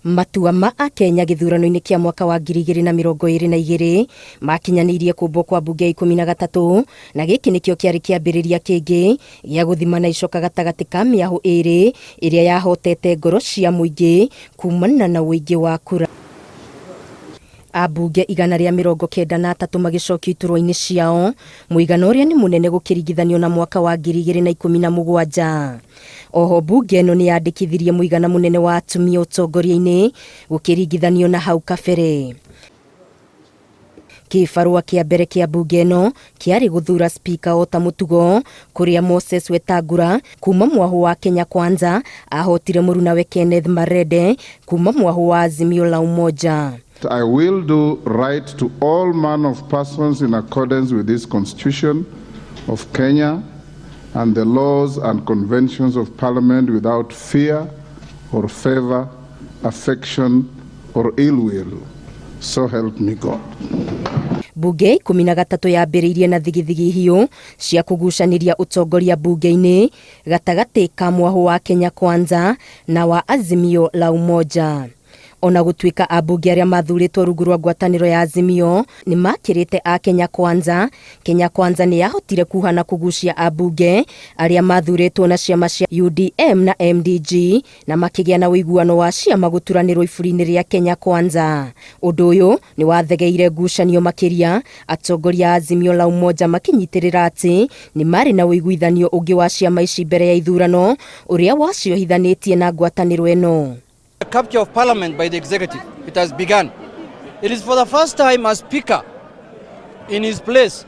Matua ma Akenya gĩthurano-inĩ kĩa mwaka wa 2022 makinyanĩirie kũmbwo kwa mbunge ya 13, na gĩkĩ nĩkĩo kĩarĩ kĩambĩrĩria kĩngĩ gĩa gũthimana icoka gatagatĩ ka mĩahũ ĩrĩ ĩrĩa yahotete ngoro cia mũingĩ kumana na ũingĩ wa kura. Ambunge 193 magĩcokio iturwa-inĩ ciao, mũigana ũrĩa nĩ mũnene gũkĩringithanio na mwaka wa 2017. Oho mbunge ĩno nĩ yandĩkithirie mũigana mũnene wa atumia ũtongoria-inĩ gũkĩringithanio na hau kabere. Kĩbarũa kĩa mbere kĩa mbunge ĩno kĩarĩ gũthura spika o ta mũtugo, kũrĩa Moses Wetangula kuma mwahũ wa Kenya Kwanza ahotire mũrunawe Kenneth Marende kuma mwahũ wa Azimio la Umoja. I will do right to all manner of persons in accordance with this Constitution of Kenya and the laws and conventions of Parliament without fear or favor, affection or ill will. So help me God. Bunge 13 yambĩrĩirie na thigithigi hiũ cia kũgucanĩria ũtongoria bunge-inĩ gatagatĩ ka mwahũ wa Kenya Kwanza na wa Azimio la Umoja. Ona gũtuĩka ambunge arĩa mathurĩtwo rungu rwa ngwatanĩro ya Azimio nĩ makĩrĩte a Kenya Kwanza, Kenya Kwanza nĩ yahotire kuha na kũgucia ambunge arĩa mathurĩtwo na ciama cia UDM na MDG, na makĩgĩa na ũiguano wa ciama gũturanĩrwo iburi-inĩ rĩa Kenya Kwanza. Ũndũ ũyũ nĩ wathegeire ngucanio makĩria, atongoria a Azimio la Umoja makĩnyitĩrĩra atĩ nĩ marĩ na ũiguithanio ũngĩ wa ciama ici mbere ya ithurano ũrĩa waciohithanĩtie na ngwatanĩro ĩno. The capture of parliament by the executive, it has begun. It is for the first time a speaker in his place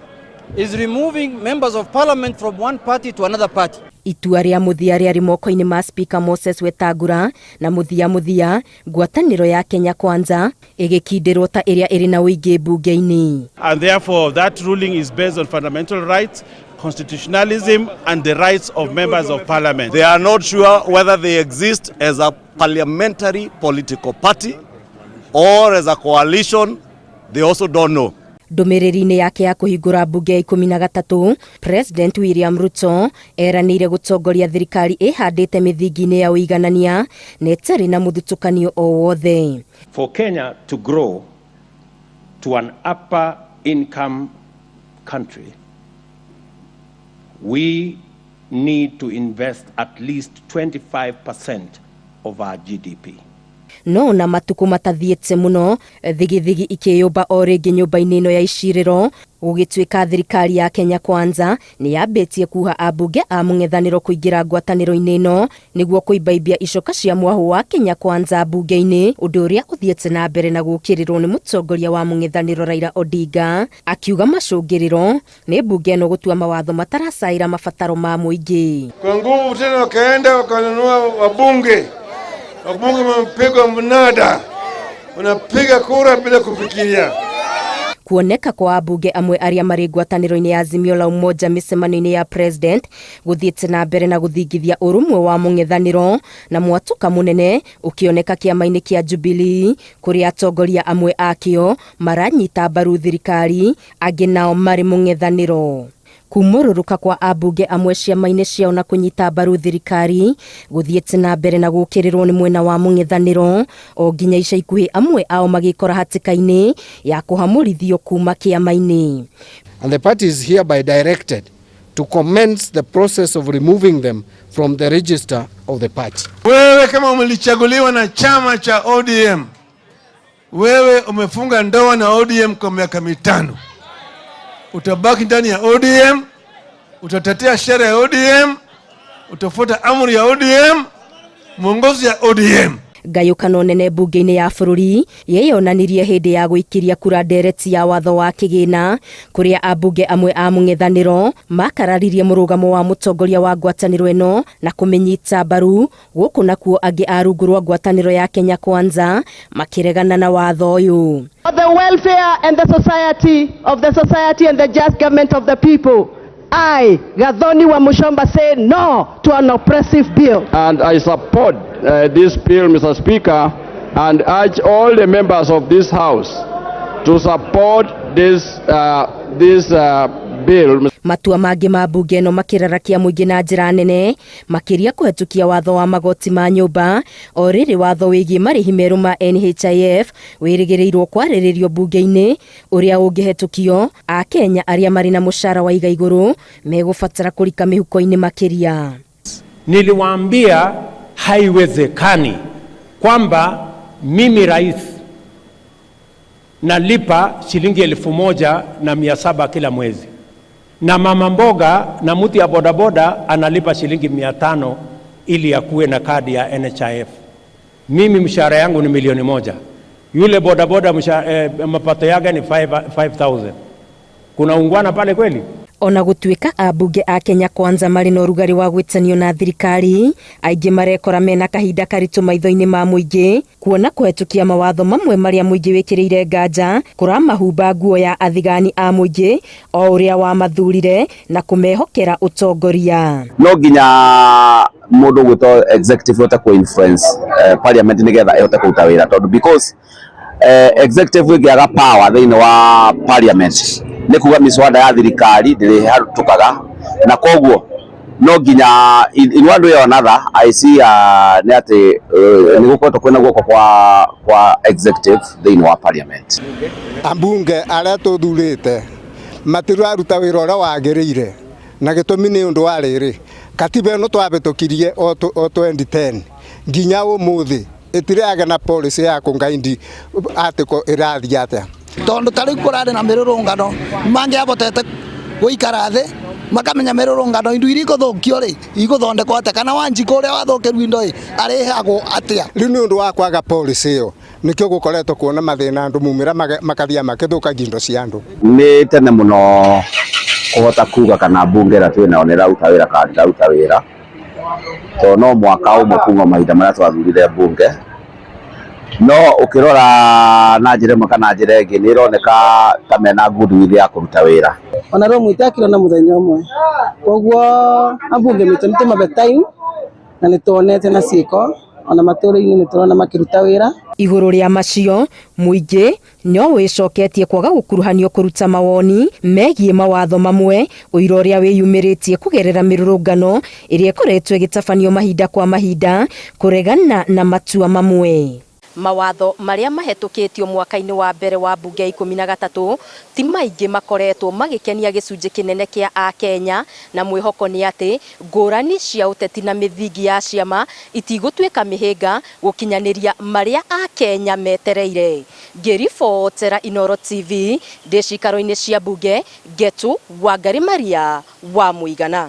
is removing members of parliament from one party to another party. Itua rĩa mũthia rĩarĩ moko-inĩ ma Speaker Moses Wetangula, na mũthia mũthia ngwatanĩro ya Kenya Kwanza ĩgĩkindĩrwo ta ĩrĩa ĩrĩ na ũingĩ mbunge-inĩ. And therefore that ruling is based on fundamental rights, constitutionalism and the rights of members of parliament. They are not sure whether they exist as a parliamentary political party or as a coalition. They also don't know. Ndũmĩrĩri-inĩ yake ya kũhingũra mbunge ya 13, President William Ruto eranĩire gũtongoria thirikari ĩhandĩte mĩthingi-inĩ ya ũiganania na ĩtarĩ na mũthutũkanio o wothe. For Kenya to grow to an upper income country, we need to invest at least 25% of our GDP. No na matukũ matathiĩte mũno, thigithigi ikĩyũmba o rĩngĩ nyũmba-inĩ ĩno ya icirĩro, gũgĩtuĩka thirikari ya Kenya Kwanza nĩ yambĩtie kuha ambunge a mũng'ethanĩro kũingĩra ngwatanĩro-inĩ ĩno nĩguo kũimbaimbia icoka cia mwahũ wa Kenya Kwanza mbunge-inĩ, ũndũ ũrĩa ũthiĩte na mbere na gũkĩrĩrwo nĩ mũtongoria wa mũng'ethanĩro Raila Odinga, akiuga macũngĩrĩro nĩ mbunge ĩno gũtua mawatho mataracaĩra mabataro ma mũingĩ. Kwa nguvu tena wakaenda wakanunua wabunge, wabunge wamepigwa mnada, wanapiga kura bila kufikiria. Kuoneka kwa ambunge amwe arĩa marĩ ngwatanĩro-inĩ ya Azimio la Umoja mĩcemanio-inĩ ya president gũthiĩte na mbere na gũthingithia ũrũmwe wa mũng'ethanĩro, na mwatũka mũnene ũkĩoneka kĩama-inĩ kĩa Jubilee kũrĩa atongoria amwe akĩo maranyita mbaru thirikari, angĩ nao marĩ mũng'ethanĩro. Kumũrũrũka kwa ambunge amwe ciama-inĩ ciao na kũnyita mbaru thirikari gũthiĩte na mbere na gũkĩrĩrwo nĩ mwena wa mũng'ethanĩro, o nginya ica ikuhĩ amwe ao magĩkora hatĩka-inĩ ya kũhamũrithio kuma kĩama-inĩ. And the party is hereby directed to commence the process of removing them from the register of the party. Wewe kama umelichaguliwa na chama cha ODM, wewe umefunga ndoa na ODM kwa miaka 5, utabaki ndani ya ODM, utatetea sheria ya ODM, utafuata amri ya ODM, mwongozo ya ODM. Ngayũkano nene mbunge-inĩ ya bũrũri yeyonanirie hĩndĩ ya gũikĩria kura ndereti ya watho wa kĩgĩna, kũrĩa ambunge amwe a mũng'ethanĩro makararirie mũrũgamo wa mũtongoria wa ngwatanĩro ĩno na kũmĩnyita mbaru, gũkũ nakuo angĩ a rungu rwa ngwatanĩro ya Kenya Kwanza makĩregana na watho ũyũ. For the welfare and the society of the society and the just government of the people, I, Gathoni Wamuchomba, say no to an oppressive bill. And I support this bill, Mr. Speaker, and urge all the members of this House to support this bill. Matua mangĩ ma mbunge ĩno makĩrarakia mũingĩ na njĩra nene, makĩria kũhetũkia watho wa magoti ma nyũmba. O rĩrĩ watho wĩgiĩ marĩhi merũ ma NHIF wĩrĩgĩrĩirwo kwarĩrĩrio mbunge-inĩ, ũrĩa ũngĩhetũkio, Akenya arĩa marĩ na mũcara wa iga igũrũ megũbatara kũrika mĩhuko-inĩ makĩria. Niliwaambia haiwezekani kwamba mimi rais nalipa shilingi 1,700 kila mwezi na mama mboga na mtu ya bodaboda analipa shilingi 500 ili akuwe na kadi ya NHIF. Mimi mshahara yangu ni 1,000,000. Yule bodaboda mapato yake ni 5,000. Kuna ungwana pale kweli? Ona gũtuĩka ambunge a Kenya Kwanza marĩ na ũrugarĩ wa gwĩtanio na thirikari, aingĩ marekora mena kahinda karitũ maitho-inĩ ma mũingĩ, kuona kũhetũkia mawatho mamwe marĩa mũingĩ wĩkĩrĩire nganja kũramahumba nguo ya athigani a mũingĩ o ũrĩa wamathurire na kũmehokera ũtongoria. No nginya mũndũ ũgwĩtwo executive ĩhote kũ influence parliament nĩgetha ĩhote kũruta wĩra, tondũ because executive ĩngĩaga power thĩinĩ wa parliament nĩ kuga miswada ya thirikari ndĩrĩhetũkaga, na koguo no nginya in one way or another I see nĩ atĩ nĩ gũkoretwo kwĩna guoko kwa executive thĩinĩ wa parliament. Ambunge arĩa tũthurĩte matiraruta wĩra ũrĩa wagĩrĩire, na gĩtũmi nĩ ũndũ wa rĩrĩ, katiba ĩno twahĩtũkirie o 2010 nginya ũmũthĩ ĩtiragĩa na policy ya kũngaindi article ĩrathiĩ atĩa. Tondu ta riu kurari na mirurungano mangiavotete guikara thi makamenya mirurungano indo iria iguthukio ri iguthondekwo atia, kana Wanjikũ uria wathukirwo indo ri arihagwo atia. Riu ni undu wa kwaga policy iyo nikio gukoretwo kuona mathina andu mumira makathia makithukagia indo cia andu. Ni tene muno kuhota kuga kana mbunge ĩrĩa twĩ nayo nĩ ĩraruta wĩra kana ndĩraruta wĩra, tondũ no mwaka ũmwe kuma mahinda marĩa twathurire mbunge, no ũkĩrora na njĩra ĩmwe kana njĩra ĩngĩ nĩ ĩroneka ta mena goodwill ya kũruta wĩra. Ona romu itakira na muthenya ũmwe, koguo ambunge mitũ nĩ tũmabe time na nĩ tuonete na ciĩko ona matũra-inĩ nĩ tũrona makĩruta wĩra. Igũrũ rĩa macio, mũingĩ no wĩcoketie kwaga gũkuruhanio kũruta mawoni megiĩ mawatho mamwe, ũira ũrĩa wĩyumĩrĩtie kũgerera mĩrũrũngano ĩrĩa ĩkoretwo ĩgĩtabanio mahinda kwa mahinda kũregana na matua mamwe. Mawatho marĩa mahetũkĩtio mwaka-inĩ wa mbere wa mbunge ya 13 ti maingĩ makoretwo magĩkenia gĩcunjĩ kĩnene kĩa Akenya, na mwĩhoko nĩ atĩ ngũrani cia ũteti na mĩthingi ya ciama itigũtuĩka mĩhĩnga gũkinyanĩria marĩa Akenya metereire. Ngĩribotera Inooro TV ndĩ cikaro-inĩ cia mbunge, Ngetu Wangari Maria wa Mũigana.